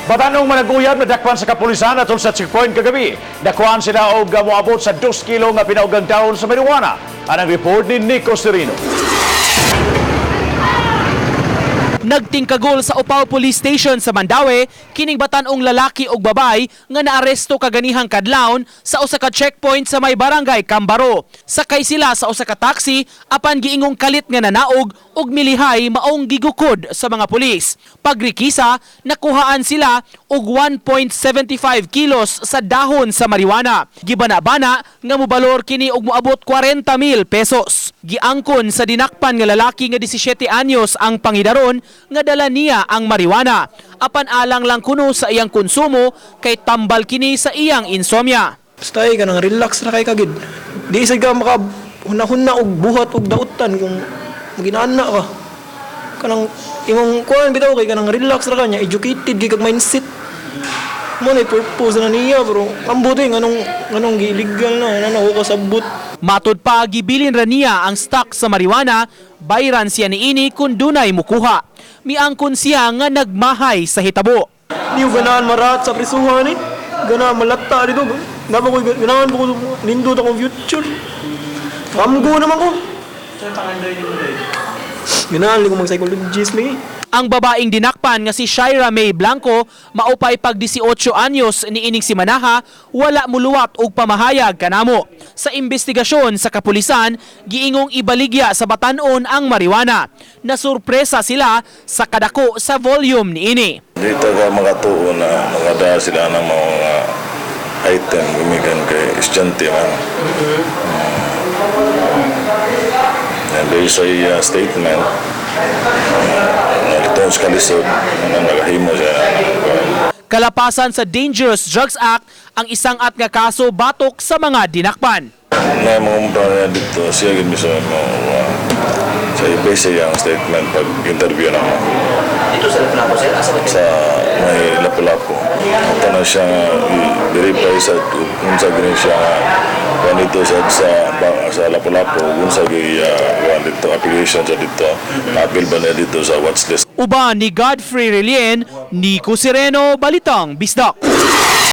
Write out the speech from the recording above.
Batan-ong manag-uyab nadakpan sa kapulisan atol sa checkpoint kagabi. Nakuhaan sila og moabot sa 2 kilo nga pinaugang dahon sa marijuana. Anang report ni Nico Serino. Nagtingkagol sa Upao Police Station sa Mandaue kining batan-ong lalaki ug babay nga naaresto kaganihang kadlawon sa usa ka checkpoint sa may barangay Cambaro. Sakay sila sa usa ka taxi apan giingong kalit nga nanaog ug milihay maong gigukod sa mga pulis. Pagrikisa, nakuhaan sila og 1.75 kilos sa dahon sa marijuana. Gibana-bana nga mobalor kini og moabot 40 mil pesos. Giangkon sa dinakpan nga lalaki nga 17 anyos ang pangidaron nga dala niya ang marijuana. Apan alang lang kuno sa iyang konsumo kay tambal kini sa iyang insomnia. Basta ay kanang relax ra kay kagid. Di sad ka maka hunahuna og buhat og dautan kung maginana ka. Kanang imong kuan bitaw kay kanang relax ra ka niya, educated gyud kag mindset. Mo na purpose na niya, pero ambot eh nganong nganong gi-illegal na ano ako kasabot. Matud pa, gibilin ra niya ang stock sa marijuana, bayran siya niini kung dunay mukuha. Miangkon siya nga nagmahay sa hitabo. Di ko ganahan marat sa prisuhan eh. Ganahan malata dito. Ganahan ko, ganahan ko nindot akong future. Kamgo naman ko. Ganahan ko mag-psychologist lagi. Ang babaeng dinakpan nga si Shaira May Blanco, maupay pag 18 anyos niining si Manaha, wala muluwat og pamahayag kanamo. Sa investigasyon sa kapulisan, giingong ibaligya sa batan-on ang marijuana. Nasurpresa sila sa kadako sa volume niini. Dito ka makatuo na makadala sila ng mga item gumikan kay estudyante man. And based sa iya statement, nalitoon sa kalisod, na nagahimo siya. Kalapasan sa Dangerous Drugs Act ang isang at nga kaso batok sa mga dinakpan. Na mga umpra niya dito, siya gid mismo mo sa base sa iyang statement pag interview na mo. Dito sa Lapu-Lapu, sir? Asa ba? Sa may Lapu-Lapu. Ito na siya nga i-verify sa kung sa gini siya nga kuan dito sa Lapu-Lapu, kung sa gi kuan dito application sa dito, appeal ba niya dito sa watch list. Uban ni Godfrey Relien, Nico Sereno, Balitang Bisdak.